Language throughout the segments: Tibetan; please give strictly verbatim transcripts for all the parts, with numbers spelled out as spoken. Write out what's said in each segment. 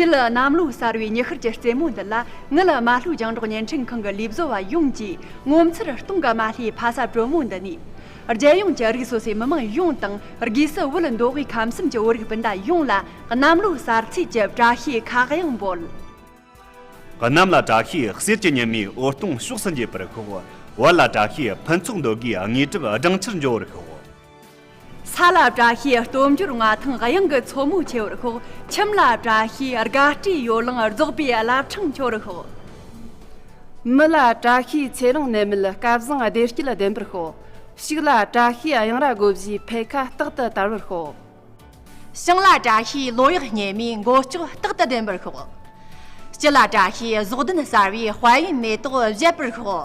དེ་ལ་གནམ་ལོ་གསར་བའི་ཉི་ཤར་གྱི་རྩེ་མོ་འདི་ལ། ངེད་ལ་རྨ་ལྷོའི་རྒྱང་སྒྲོག་བརྙན་འཕྲིན་ཁང་གི་ལས་བཟོ་བ་ཡོངས་ཀྱིས་ངོ་མཚར་སྟོང་གི་རྨ་ལྷའི་ཕ་ས་དྲོན་མོ་འདི་ནས། རྒྱལ་ཡོངས་ཀྱི་རིགས་སོ་སོའི་མི་མང་ཡོངས་དང་། དགེ་སྲིད་བོད་མདོ་དབུས་ཁམས་གསུམ་གྱི་བོད་རིགས་སྤུན་ཟླ་ཡོངས་ལ། གནམ་ལོ་གསར་ཚེས་ཀྱི་བཀྲ་ཤིས་ཁ་གཡང་འབོད། གནམ་ལ་བཀྲ་ཤིས་གསེར་གྱི་ཉི་མའི་འོད་སྟོང་ཕྱོགས་སུ་འགྱེད་པར་ཤོག། བོད་ལ་བཀྲ་ཤིས་ཕུན་ཚོགས་འདོད་དགུའི་དངོས་གྲུབ་སྦྲང་ཆར་འཇོ་བར་ཤོག། ས་ལ་བཀྲ་ཤིས་སྟོབས་འབྱོར་མངའ་ཐང་གཡང་གི་མཚོ་མོ་ཆེ་བར་ཤོག། ཁྱིམ་ལ་བཀྲ་ཤིས་དགའ་སྤྲོའི་ཡོ་ལང་རྫོགས་པའི་བླ་བྲང་འཁྱོག་བར་ཤོག། མི་ལ་བཀྲ་ཤིས་ཚེ་རིང་ནད་མེད་སྐལ་བཟང་བདེ་སྐྱིད་ལྡན་པར་ཤོག། ཕྱུགས་ལ་བཀྲ་ཤིས་གཡང་ར་སྒོ་བཞིའི་འཕེལ་ཁ་རྟག་ཏུ་དར་བར་ཤོག། ཞིང་ལ་བཀྲ་ཤིས་ལོ་ཡག་སྙེ་མའི་མགོ་ལྕོག་རྟག་ཏུ་ལྡན་པར་ཤོག། སྤྱི་ལ་བཀྲ་ཤིས་ཟོག་ལྡན་གསར་བའི་དཔལ་ཡོན་མེ་ཏོག་བཞད་པར་ཤོག།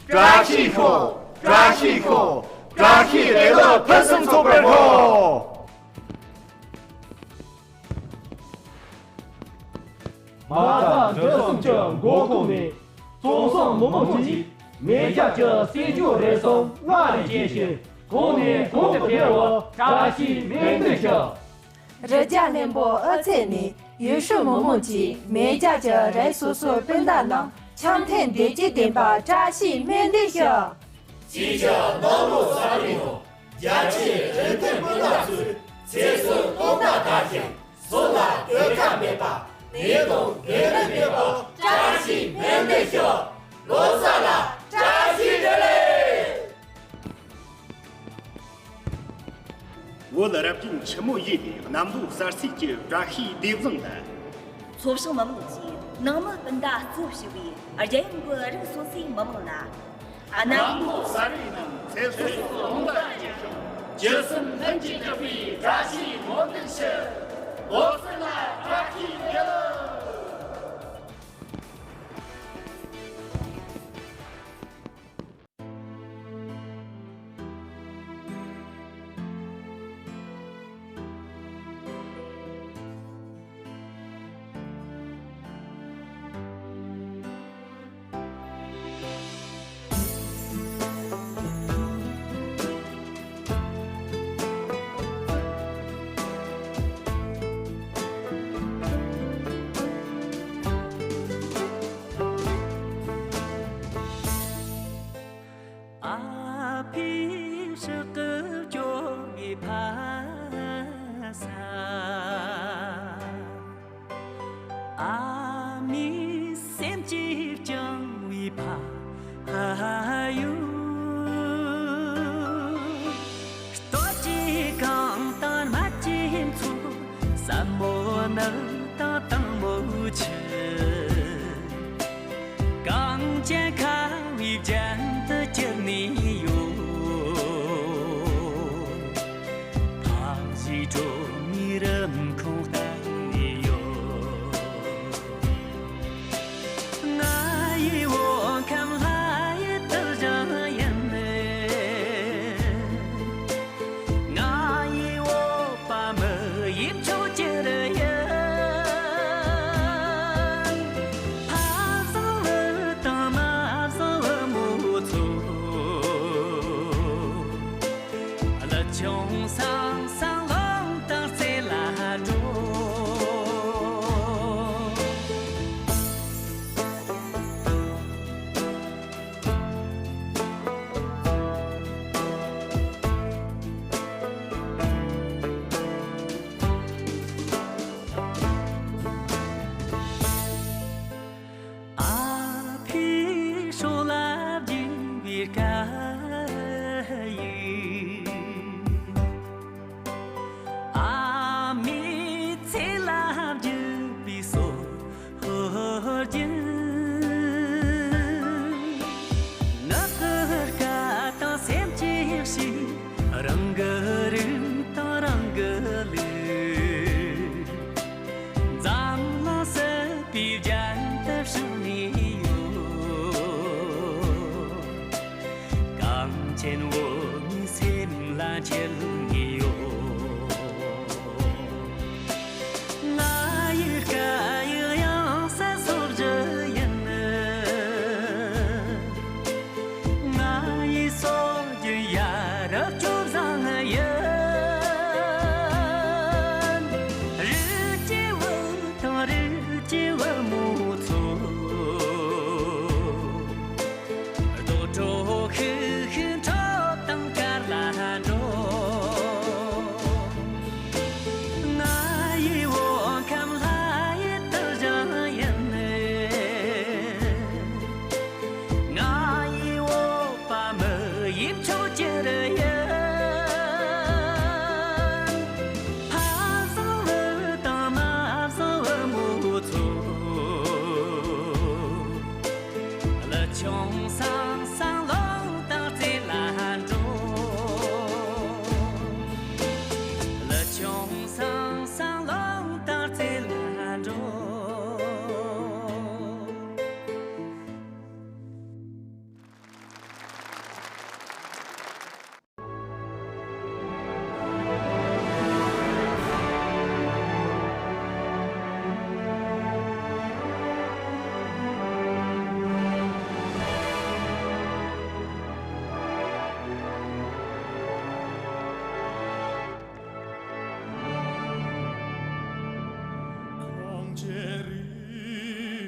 བཀྲ་ཤིས་ཤོག། བཀྲ་ཤིས་ཤོག། བཀྲ་ཤིས་བདེ་ལེགས་ཕུན་སུམ་ཚོགས་པར་ཤོག། མ་རྩ་འབྲུ་གསུམ་གྱི་མགོ་ཁུངས་ནས། གཙང་གསུམ་མི་དམངས་ཀྱིས་མེས་རྒྱལ་གྱི་སྲིད་ཇུས་རེ་ཟུང་སྔར་ལས་རྒྱས་ཤིང་། གོང་ནས་གོང་དུ་འཕེལ་བར་བཀྲ་ཤིས་སྨོན་འདུན་ཞུ། རི་རྒྱ་ལྷུན་པོ་ཨོ་ཚད་ནས་ཡུལ་ཤུལ་མི་དམངས་ཀྱིས་མེས་རྒྱལ་གྱི་རིགས་སོ་སོའི་སྤུན་ཟླ་རྣམས་འཆམ་མཐུན་བདེ་སྐྱིད་ལྡན་པ་བཀྲ་ཤིས་སྨོན་འདུན་ཞུ། ཅིའི་ཕྱིར་གནམ་ལོ་གསར་བའི་ནང་རྒྱལ་སྤྱིའི་རིགས་མཐུན་སྤུན་ཟླ་ཚོས་ཚེ་སྲོག་སྟོབས་དང་ལྡན་ཞིང་། གཟུགས་ལ་གདོས་ཁ་མེད་པ། ནད་དང་འབྲེལ་བ་མེད་པ། བཀྲ་ཤིས་སྨོན་འདུན་ཞུ། ལོ་གསར་ལ་བཀྲ་ཤིས་བདེ་ལེགས། བོད་རབ་བརྟན་ཆུ་མོ་ཡུལ་ནས་གནམ་ལོ་གསར་ཚེས་ཀྱི་བཀྲ་ཤིས་བདེ་བཟང་ལ། ཚོ་བྱང་མི་དམངས་ཀྱིས་ནང་མི་སྤུན་ཟླ་གཙོ་བྱས་པའི་རྒྱལ་ཡོངས་ཀྱི་རིགས་སོ་སོའི་མི་དམངས་ལ། གནམ་ལོ་གསར་བའི་ནང་ཚེ་སྲོག་སྟོབས་དང་ལྡན་ཞིང་། ཅི་བསམ་ལྷུན་གྱིས་གྲུབ་པའི་བཀྲ་ཤིས་སྨོན་འདུན་ཞུ། ལོ་གསར་ལ་བཀྲ་ཤིས་བདེ་ལེགས། ཨ་ཕའི་ཕྱག་གི་སྐྱོ་བའི་ཕ་ས། ཨ་མའི་སེམས་ཀྱིས་བསྐྱངས་པའི་ཕ་ཡུལ། སྟོད་ཀྱི་གངས་དང་སྨད་ཀྱི་མཚོ། ཟབ་མོ་ནགས་དང་དྭངས་མོ་ཆུ། གངས་ཅན་ཁ་བའི་རྒྱན་དུ་གྱུར་ནས་ཡོད། ཕ་གཞིས་གྲོང་མིའི་རིན་གོང་བརྟན་ནས་ཡོད། ང་ཡི་བོད་ཁམས་ལྷ་ཡི་དུར་ཞིང་ཡིན། ང་ཡི་བོད་པ་མི་ཡི་མཆོག་གྱུར་ཡིན། ཕ་བཟང་བུ་དང་མ་བཟང་བུ་མོ་ཚོ། ཀླུ་ཆུང་སང་སང་ལུང་དང་རྩེ་ལ་འགྲོ། ཨ་ཕའི་སྲོག་ལ་བརྒྱུས་པའི་དཀར་ཡོལ། ཨ་མའི་ཚེ་ལ་བརྒྱུས་པའི་སྲོག་རྒྱུན། ངག་གི་བཀའ་དང་སེམས་ཀྱི་གཤིས། རང་གི་རིགས་དང་རང་གི་ལུགས། འཛམ་གླིང་སྲིད་པའི་རྒྱན་དུ་བཞེངས་ནས་ཡོད། གངས་ཅན་བོད་མིའི་སེམས་ལ་འཁྱིལ་ནས་ཡོད། ང་ཡི་སྐད་ཡིག་དབྱངས་གསལ་སོ་བཞི་ཡིན། ང་ཡི་སྲོལ་རྒྱུན་ཡ་རབས་སྤྱོད་བཟང་ཡིན། རིགས་ཀྱི་བུ་དང་རིགས་ མཆོག་གྱུར་ཡིན། ཕ་བཟང་བུ་དང་མ་བཟང་བུ་མོ་ཚོ། ལི་ཆུང་སང་སང་ལུང་དང་རྩེ་ལ་འགྲོ། ལི་ཆུང་སང་སང་ལུང་དང་རྩེ་ལ་འགྲོ། གངས་ཅན་རི་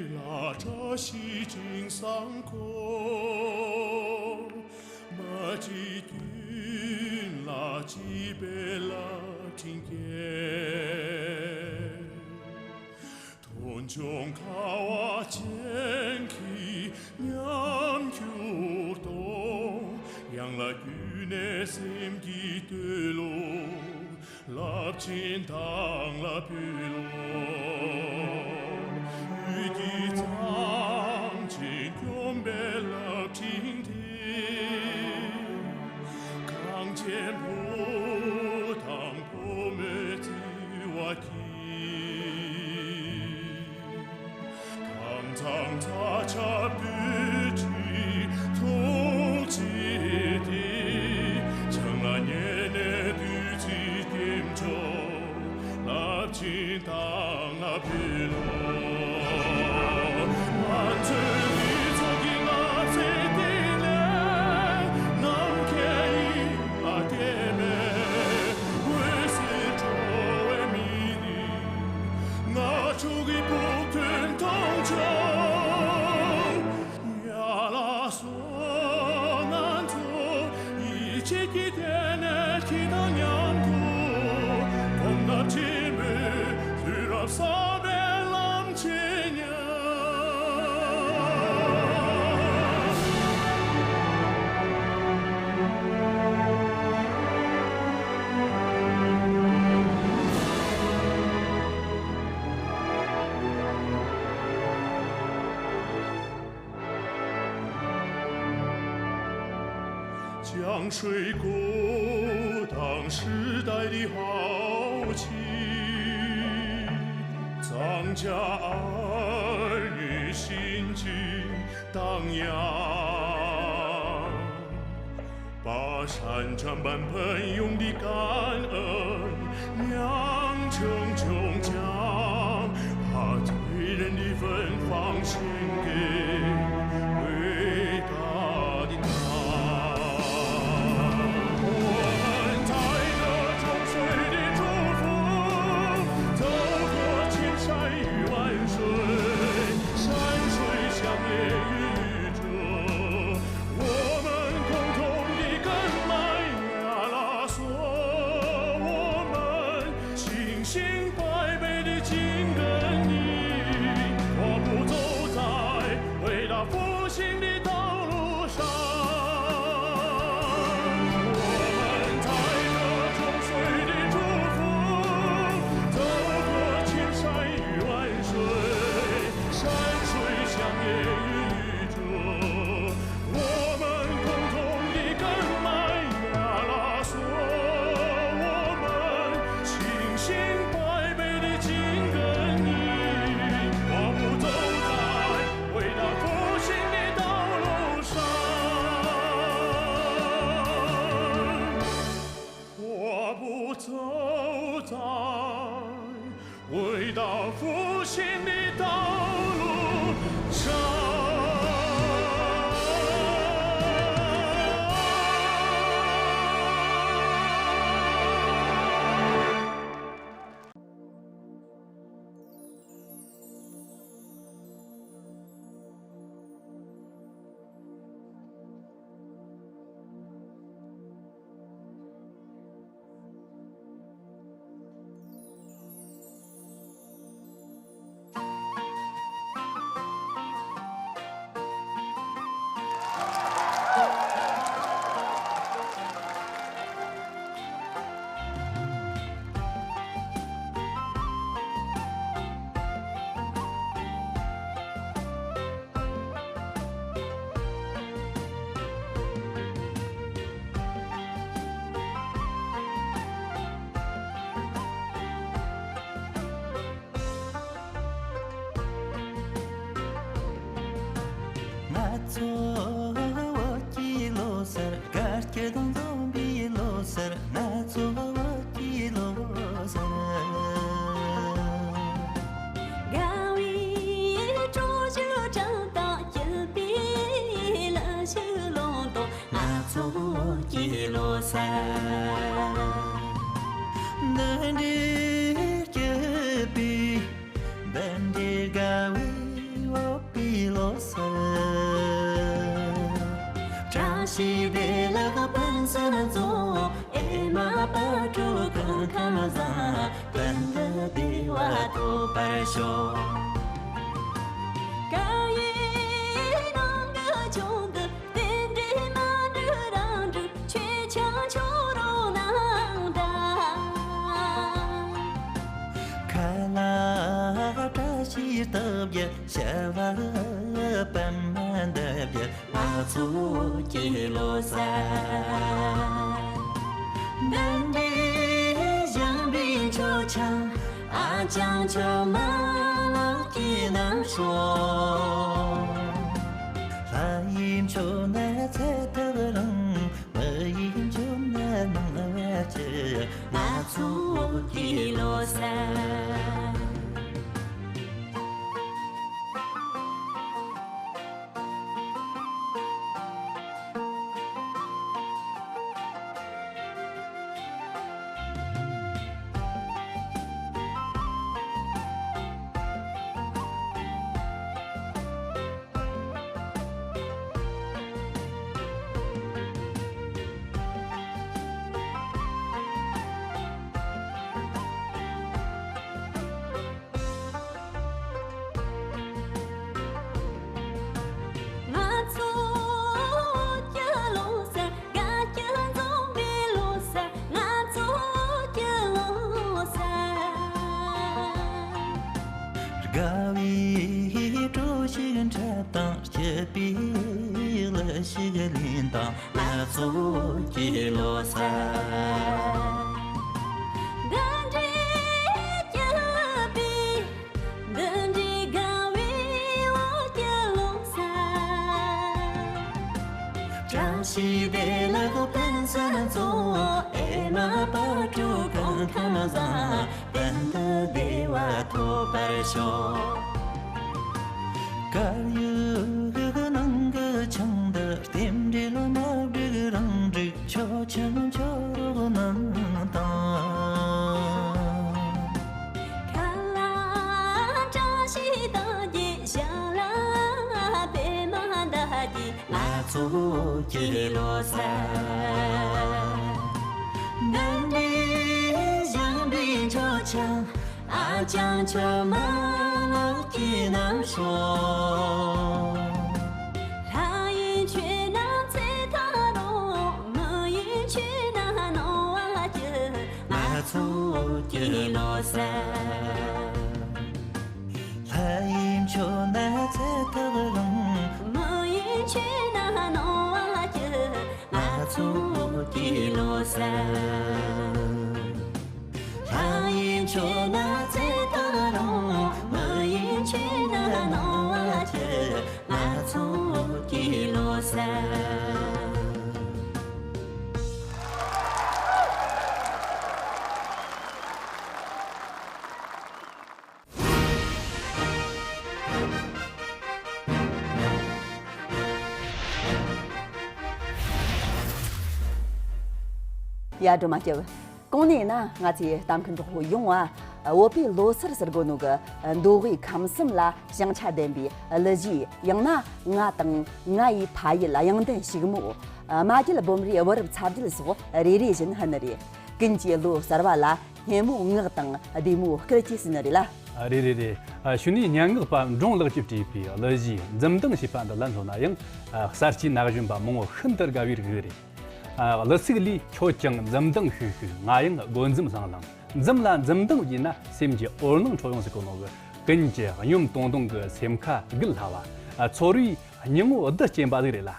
ལ་བཀྲ་ཤིས་སྦྱིན་བཟང་བཀོད། མི་གཅིག་ཀུན་ལ་གཅེས་པའི་རླབས་ཆེན་སྐྱེད། མཐོ་འབྱུང་ཁ་བ་ཅན་གྱི་ཉམས་འགྱུར་དང་། ཡང་ལ་བརྒྱུད་ནས་སེམས་ཀྱི་འདོད་བློ། རླབས་ཆེན་དང་ལ་ཕུལ་ལོ། ཡུལ་གྱི་གཙང་ཆེན་སྐྱོང་བའི་རླབས་ཆེན་དེ། གངས་ཅན་ཕོ་དང་བུ་མོའི་བརྩེ་བ་སྐྱེད། ཁམས་གཙང་ཚ་ཁྱབ་འདུས་ཀྱི་ཚོགས་བཅས་ཏེ། བྱང་ལ་ཉེ་གནས་བདུད་རྩིའི་སྐྱེམས་མཆོག་རླབས་ཆེན་དང་ལ་ཕུལ་ལོ། ང་ཚོའི་ལུས་ཚོགས་ཀྱི་ནགས་ཚལ་དེ་ལས། ནམ་མཁའི་དབྱིངས་ལ་བསྟིམ་པའི་འོད་ཟེར་འཕྲོ་བའི་མི་ནི། ང་ཚོ་གི་ཕུགས་འདུན་མཐོང་ཆོག་ཡ་ལ་སོ། ང་ཚོ་ཡིད་ཆེས་ཀྱི་སྟེང་ནས་ཁྱེད་དང་མཉམ་དུ། གོམ་སྟབས་ཆེན་པོས་དུས་རབས་གསར་པའི་ལམ་ཆེན་ཉར། ཞང་ཧྲུའེ་ཀོ་དང་时代的好奇，藏家儿女心之荡漾。 跋山涉水奔涌的感恩，酿成琼浆，把醉人的芬芳献给伟大的他。我们带着汗水的祝福，走过千山与万水，山水相连于 我们共同的根脉呀拉索，我们信心百倍地紧跟你，大步走在伟大复兴的道路上。我们带着汗水的祝福，走过千山与万水，山水相连于 我们共同的根脉呀拉索，我们信心百倍地紧跟你，大步走在伟大复兴的道路上。 我不走在伟大复兴的道路上。འདི་འདྲའི་སྐྱིད་པའི། འདི་འདྲའི་དགའ་བའི་འོ་པའི་ལོ་གསར། བཀྲ་ཤིས་བདེ་ལེགས་ཕུན་སུམ་ཚོགས། ཨེ་མ་བག་དྲོ་གོང་ཁ་བཟང་། དོན་དུ་བདེ་བ་ཐོབ་པར་ཤོག་སྐར་ཡོད་ནང་གི་ཆུང་དུ། དེ་འདྲའི་མ་འགྲིག་རང་འགྲིག་ཆོས་ཆང་ཆུང་རོགས་གནང་དང་། ཁ་ལག་བཀྲ་ཤིས་རྟགས་བརྒྱད། བྱ་བ་པདྨ་འདབ་བརྒྱད། ང་ཚོ་སྐྱིད་ལོ་གསར། འདི་འདྲའི་བཞེངས་པའི་མཆོད་ཆང་། ཨ་ཅང་ཆོས་མ་ལགས་ཀྱིས་གནང་ཤོག་ལྷ་ཡི་མཆོད་ན་ཚེ་ཐག་རིང་། མི་ཡི་མཆོད་ན་ནང་བ་ཆེ། ང་ཚོ་སྐྱིད་ལོ་གསར། ང་ཚོ་སྐྱིད་ལོ་གསར། དགའ་སྐྱིད་འཛོམས་པའི་ལོ་གསར། ང་ཚོ་སྐྱིད་ལོ་གསར། དགའ་བའི་གྲོ་ཞིག་འཁྲབ་དང་། སྐྱིད་པའི་གླུ་ཞིག་ལེན་དང་། ང་ཚོ་སྐྱིད་ལོ་གསར། འདི་འདྲའི་སྐྱིད་པའི། འདི་འདྲའི་དགའ་བའི་འོ་སྐྱིད་ལོ་གསར། བཀྲ་ཤིས་བདེ་ལེགས་ཕུན་སུམ་ཚོགས། ཨེ་མ་བག་དྲོ་གོང་ཁ་བཟང་། དོན་དུ་བདེ་བ་ཐོབ་པར་ཤོག་དཀར་ཡོལ་ནང་གི་ཆང་དུ། རྟེན་འབྲེལ་མ་འགྲིག་རང་འགྲིག་ཆོས་ཆང་ཆོས་རོགས་གནང་དང་། ཁ་ལག་བཀྲ་ཤིས་རྟགས་བརྒྱད། བྱ་ལ་པདྨ་འདབ་བརྒྱད། ང་ཚོ་སྐྱིད་ལོ་གསར། འདི་འདྲའི་བཞེངས་པའི་མཆོད་ཆང་། ཨ་ཅང་ཆོས་མ་ལགས་ཀྱིས་གནང་ཤོག་ལྷ་ཡི་མཆོད་ན་ཚེ་ཐག་རིང་། མི་ཡི་མཆོད་ན་སྣང་བ་སྐྱིད། ང་ཚོ་སྐྱིད་ལོ་གསར། ལྷ་ཡི་མཆོད་ན་ཚེ་ཐག་རིང་། མི་ཡི་མཆོད་ན་སྣང་བ་སྐྱིད། ང་ཚོ་སྐྱིད་ལོ་གསར། ལྷ་ཡི་མཆོད་ན་ཚེ་ཐག་རིང་། མི་ཡི་མཆོད་ན་སྣང་བ་སྐྱིད། ང་ཚོ་སྐྱིད་ལོ་གསར། ཡ་སྒྲོལ་མ་སྐྱབས། གོང་ནས་ན་ང་ཚོའི་ལྟ་མཁན་གྲོགས་པོ་ཡོངས་ལ་བོད་པའི་ལོ་གསར་ཟེར་དགོས་ནོ་གི་མདོ་དབུས་ཁམས་གསུམ་ལ་བྱང་ཆ་ལྡན་པའི་གླུ་གཞས། ཡང་ན་ང་དང་ང་ཡི་ཕ་ཡུལ་དབྱངས་ལྡན་ཕྱུག་མོ། མ་བརྒྱད་སྦོམ་རའི་བུ་རབས་ཚ་བརྒྱད་སོགས་རེ་རེ་བཞིན་ཕུལ་ནི་རེད། ཀུན་གྱིས་ལོ་གསར་བ་ལ་སྙན་མོ་ངག་དང་བདེ་མོ་སྐད་ཀྱིས་གསོལ་ནི་རེད་ལ། ཨ། རེད་རེད་རེད། ཨ། གཞུག་ནས་སྙན་ངག་པ་འབྲོང་ལགས་ཀྱིས་བྲིས་པའི་གླུ་གཞས་འཛུམ་མདངས་ཞེས་པ་འདི་ལ་མཚོན་ན་ཡང་། ཨ། གསར་སྐྱེས་ན་གཞོན་པ་མང་བོ་ཤིན་ཏུ་དགའ་བའི་རིགས་རེད། ཨ། གླུ་ཚིག་ལས། ཁྱོད་ཀྱང་འཛུམ་མདངས་ཤིག་ཤིག་ང་ཡང་སྒོ་འཛུམ་ལྷང་ལྷང་། འཛུམ་ལ་འཛུམ་མདངས་རྒྱས་ན། སེམས་ཀྱི་འོད་སྣང་འཕྲོ་ཡོང་ཟེར་གོ་ནོ་གི། ཀུན་གྱི་སྙོམས་ཏོང་ཏོང་གི་སེམས་ཁ་སྒུལ་སླ་བ། ཨ། ཚོར་བའི་སྙིང་བོ་རྡུལ་སྐྱེན་པ་ཟིག་རེད་ལ།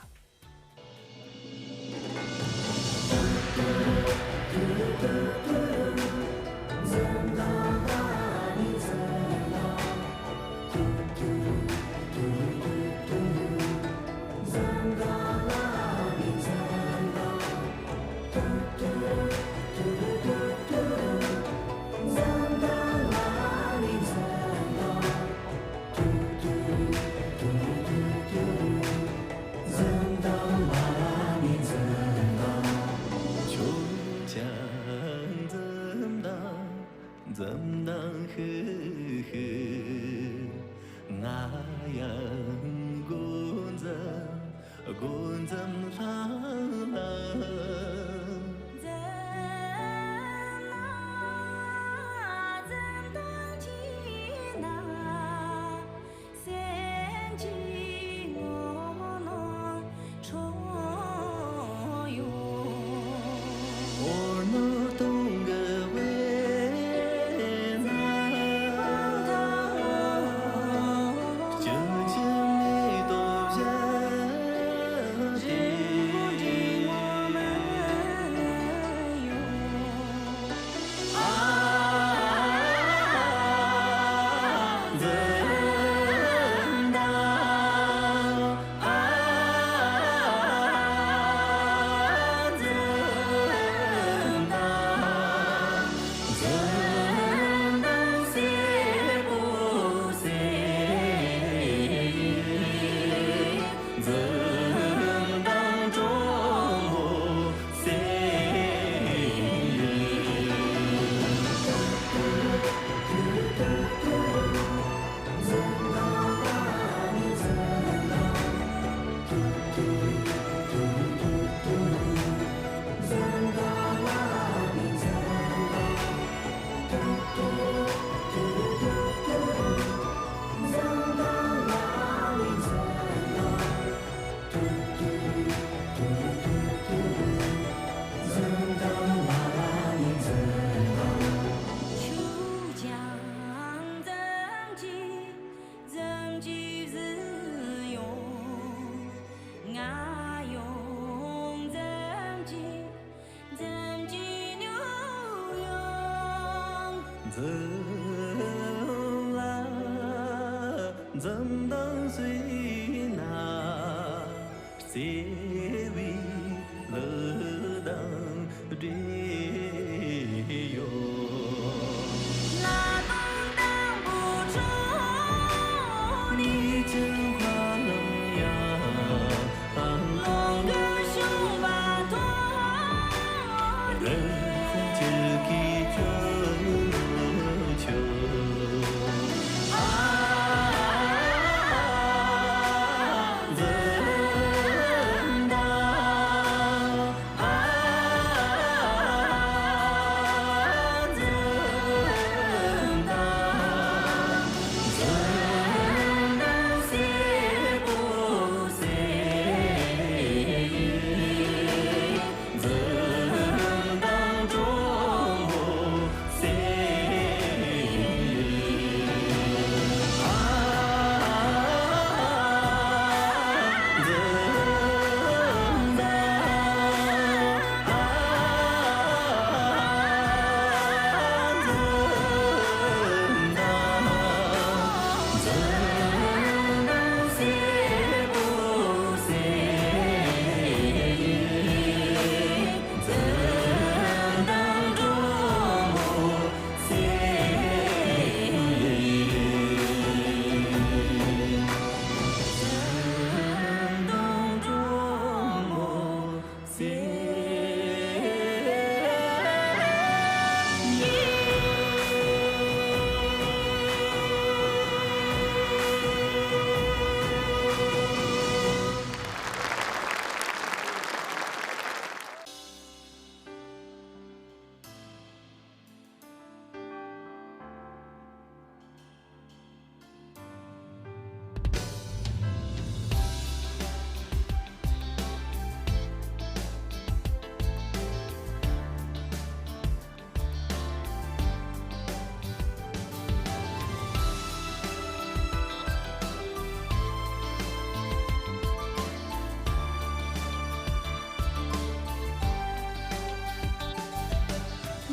འཛམ་ལྷ་ལ། འཛམ་ལ་འཛམ་དང་ཅི་ན། སེམས་ཀྱི་ངོ་ལོག་འཕྲོ་ཡོང་། འོ་ན་སྟོང་གི་དཔེར་ན། བཅུ་གཅིག་མེ་ཏོག་བཞད་དེ། འཛམ་ལ་འཛམ་དང་བསྲེས་ན། བརྩེ་བའི་ལུས་དང་འབྲེལ་ཡོད། ལ་དྭགས་དང་བོད་ཕྱོགས་ནས། ཉེ་ཆར་ཧ་ལམ་ཡང་ལོ་འགའ་བྱུང་བ་ཐོག་ནས། རི་ཁུང་ཆུ་ཁའི་ཆུ་ལུད་ཆུ།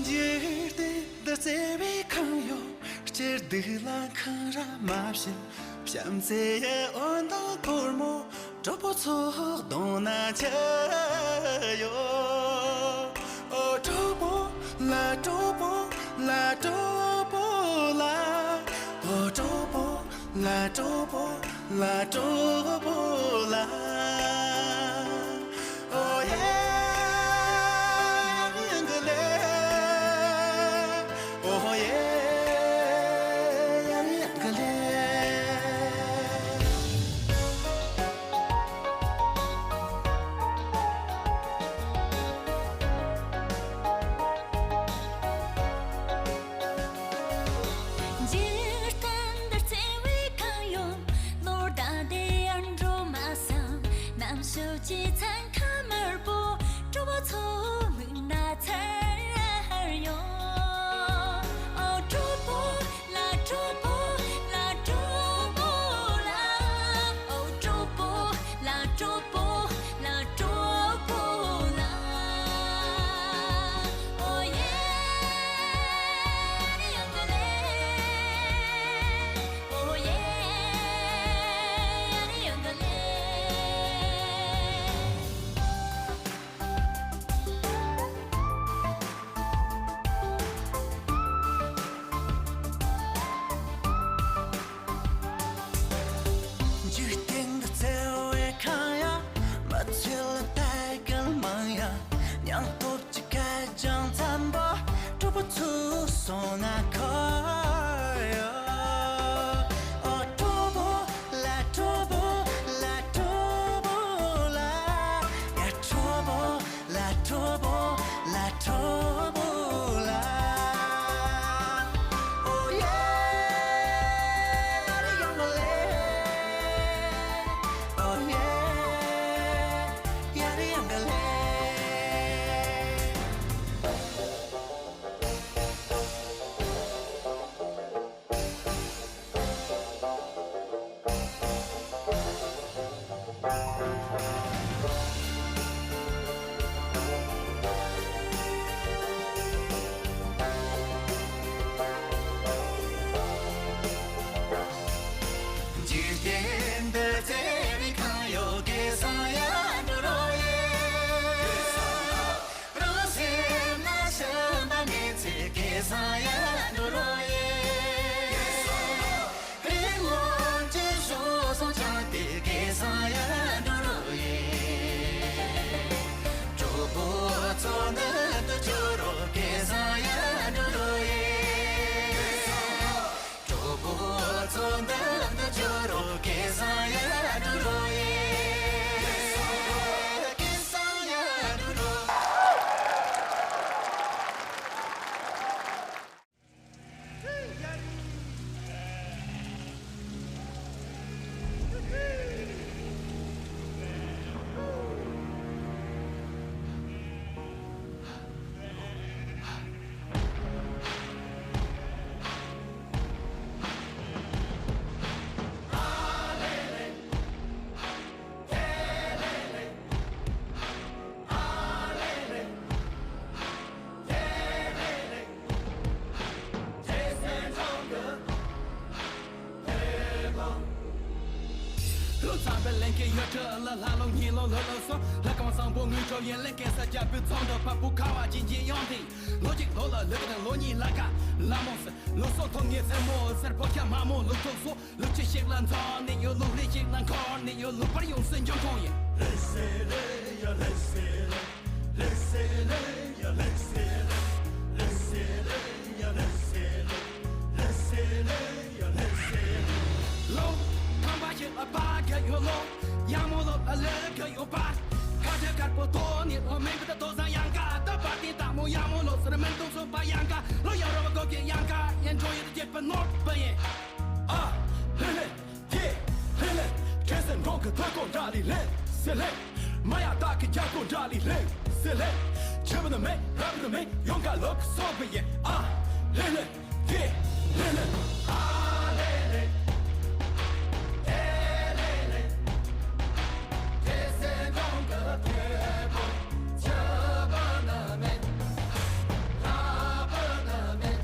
འཇིག་རྟེན་འདི་བརྩེ་བས་གང་ཡོད། སྐྱིད་སྡུག་ལ་འཁང་ར་མ་བྱེད། བྱམས་བརྩེ་ཡི་འོད་མདངས་སྒོར་མོ། གྲོགས་པོ་ཚོགས་གདོང་ན་འཆར་ཡོད། ཨོ་གྲོགས་པོ་ལ་གྲོགས་པོ་ལ་གྲོགས་པོ་ལ། ཨོ་གྲོགས་པོ་ལ་གྲོགས་པོ་ལ་གྲོགས་པོ་ལ། ཨོ་ཡེ་ཡང་ཡང་གི་ལེ། ཨོ་ཡེ་ཡང་ཡང་གི་ལེ། མཚན་ཁ་དམར་པོ་གྲོགས་པོ་ཚོ་མིག་ནང་ཚར་ཡོང་། ཨོ་གྲོགས་པོ་ལ་གྲོགས་པོ་ལ་གྲོགས་པོ་ལ། ཨོ་གྲོགས་པོ་ལ་གྲོགས་པོ་ལ་གྲོགས་པོ་ལ། ཨོ་ཡེ། ཨོ་ཡེ། འཇིག་རྟེན་འདིར་བརྩེ་བའི་ཁ་ཡ། མི་ཚེ་ལ་ལྟ་གལ་མང་ཡ། སྙིང་སྟོབས་ཀྱི་སྐད་རྒྱང་འཚམ་པོ་གྲོགས་པོ་ཚོའི་གསུང་ན་འཁོར་ཡོད། ཨོ་གྲོགས་པོ་ལ་གྲོགས་པོ་ལ་གྲོགས་པོ་ལ། ཡ་གྲོགས་པོ་ལ་གྲོགས་པོ་ལ་གྲོགས་པོ་ལ། ཨོ་ཡེ། ཨོ་ཡེ། ཡ་རེ་ཡང་ག་ལེ། འཇིག་རྟེན་འདི་བརྩེ་བའི་ཁམས་ཡོད། སྐལ་བཟང་ཡར་འགྲོ་རོགས་ཡེ། རང་སེམས་ལ་ཞེན་པ་མེད་ཚེ། སྐལ་བཟང་ཡར་འགྲོ་རོགས་ཡེ། རིག་ངོར་གྱི་གཞུང་བཟང་སྦྱངས་ཏེ། སྐལ་བཟང་ཡར་འགྲོ་རོགས་ཡེ། གྲོགས་པོ་ཚོ་མདུན་དུ་སྐྱོད་རོགས། སྐལ་བཟང་ཡར་འགྲོ་རོགས་ཡེ། གྲོགས་པོ་ཚོ་མདུན་དུ་སྐྱོད་རོགས། སྐལ་བཟང་ཡར་འགྲོ་རོགས་ཡེ། སྐལ་བཟང་ཡར་འགྲོ་རོགས། ལོ་ཙཱ་བའི་ལས་འགན་ཡོད་གྲི་ལ། ལྷ་ལོ་ཉི་ལོ་ལྷ་ལོ་སོ། ལྷ་ཁང་བཟང་པོ་དངུལ་གྲོ་ཡན་ལེན་གེ་སར་རྒྱལ་པོའི་ཚོགས་འདུ་ཕ་བུ་ཁ་བ་ཅན་གྱི་ཡོང་དེ། ལོ་གཅིག་ལོ་ལ་ལུག་དང་ལོ་གཉིས་ལ་ཀ་ལ་མོ་སི། ལོ་སོ་ཐོ་ངེ་སེར་མོ་སེར་པོ་ཁྱ་མ་མོ་ལུག་ཐོ་སོ། ལུག་ཁྱུ་ཞིག་ལ་འཛོམས་ནས་ཡོད། ལུག་རིགས་ཤིག་ལ་འཁོར་ནས་ཡོད། ལུག་པར་ཡོངས་སུ་འབྱུང་ཁུངས་ཡིན། ལེ་སེ་ལེ་ཡ་ལེ་སེ་ལེ། ལེ་སེ་ལེ་ཡ་ལེ་སེ་ལེ། ལེ་སེ་ལེ་ཡ་ལེ་སེ་ལེ། ལེ་སེ་ལེ་ཡ་ལེ་སེ་ལེ། ལོ་ཐམ་པ་ཞིག་ལ་པ་ག་ཡོད་ལོ། ཡ་མོ་ལོ་ལ་ལེ་ག་ཡོད་པ། ཁ་ཆེ་དཀར་པོ་ཐོག་ནི་ལོ་མིན་པ་ད་དོ་ས་ཡང་ག་ད་པ་ཏི་ད་མོ་ཡ་མོ་ལོ་སར་མིན་དུ་སོ་པ་ཡང་ག་ལོ་ཡ་རོ་གོ་གེ་ཡང་ག་ཡན་ཇོ་ཡོད་ཅེས་པ་ནོར་པ་ཡིན། ཨ་ལེ་ལེ། ཀྱེ། ལེ་ལེ། ཁྱེད་སེམས་འགྲོ་གི་ཐོད་ཀོ་འདྲ་ལི་ལེ་སེ་ལེ། མ་ཡ་དག་གི་རྒྱ་ཀོ་འདྲ་ལི་ལེ་སེ་ལེ། ཆེ་བ་ནི་མེད་རབ་ནི་མེད་ཡོང་ག་ལོག་སོ་བི་ཡེ། ཨ་ལེ་ལེ། ཀྱེ། ལེ་ལེ། ཨ་ལེ་ལེ། ཀྱེ་ལེ་ལེ། ཁྱེད་སེམས་འགྲོ་གི་ཐོད་ཀོ་ཆེ་བ་ནི་མེད་རབ་ནི་མེད།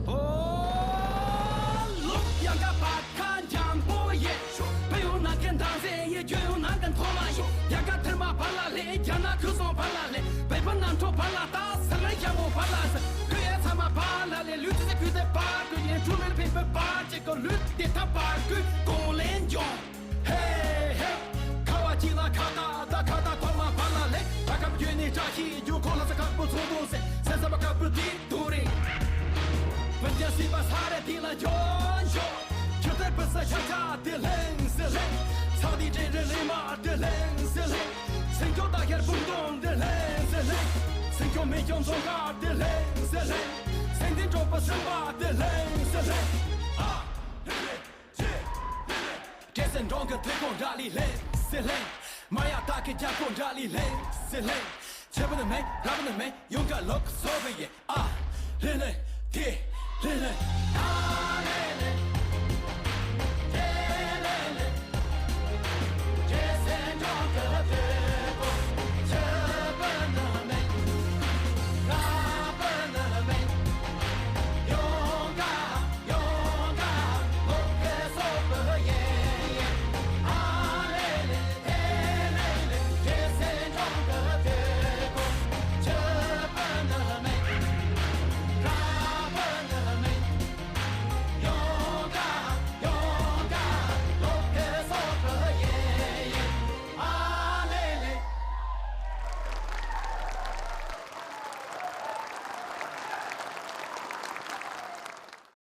ཨོ། ལུག་ཡང་ག་བར་ཁ་འཇམ་པོ་ཡེ། བོད་ཡོང་ན་གན་དང་ཟེ་ཡེ། རྒྱུ་ཡོང་ན་གན་ཐོ་མ་ཡེ། ཡང་ག་ཐེར་མ་བར་ལ་ལེ། རྒྱ་ནག་ཁུ་སོང་བར་ལ་ལེ། བེ་བ་ནང་ཁྲོ་བར་ལ་ད་ས་ལེ་ཡ་མོ་བར་ལ་ཟེ། ཁུ་ཡེ་ཚ་མ་བར་ལ་ལེ། ལུས་ཚེ་ཁུ་ཚེ་བར་ཁུ་ཡེ། ཁྲུ་མེར་ཕེ་ཕེ་བར་ཅེ་ཀོ་ལུས་དེ་ཐ་བར་ཁུ་གོང་ལེན་འཇོང་། ཧེ་ཧེ། ཁ་བ་ཅིག་ལ་ཁ་ད་ད། བཀྲ་ཤིས་ཡུལ་ཁོ་ལ་ས་དཀར་པོ་ཚོགས་འདུ་ཟེར། སེམས་ས་མ་དཀར་པོ་དེ་དུ་རེད། བུན་ཀྱང་སྲིད་པ་ས་རེ་དེ་ལ་ཡོ་ཡོ། ཁྱོད་ལྟར་བུ་ས་ཆ་ཆ་དེ་ལེང་སེ་ལེང་། ཚ་དེ་དྲན་དྲན་ལེ་མ་དེ་ལེང་སེ་ལེང་། སེང་སྐྱོང་ད་ཁྱེར་བུང་སྟོང་དེ་ལེང་སེ་ལེང་། སེང་སྐྱོང་མེ་སྐྱོང་ཚོང་ཁ་དེ་ལེང་སེ་ལེང་། སེང་ལྡེང་གྲོགས་པོ་སེམས་པ་དེ་ལེང་སེ་ལེང་། ཨ། བྲེ་སེ་འབྲོང་གི་དེ་ཁོང་འདྲ་ལི་ལེ་སེ་ལེ། མ་ཡ་ཏ་ཁེ་རྒྱ་ཁོང་འདྲ་ལི་ལེ་སེ་ལེ། ཆེ་བ་ནི་མེ་ར་བ་ནི་མེ་ཡོང་ག་ལོག་སོ་བི་ཡེ། ཨ་ལེ་ལེ་དེ་ལེ་ལེ། ཨ།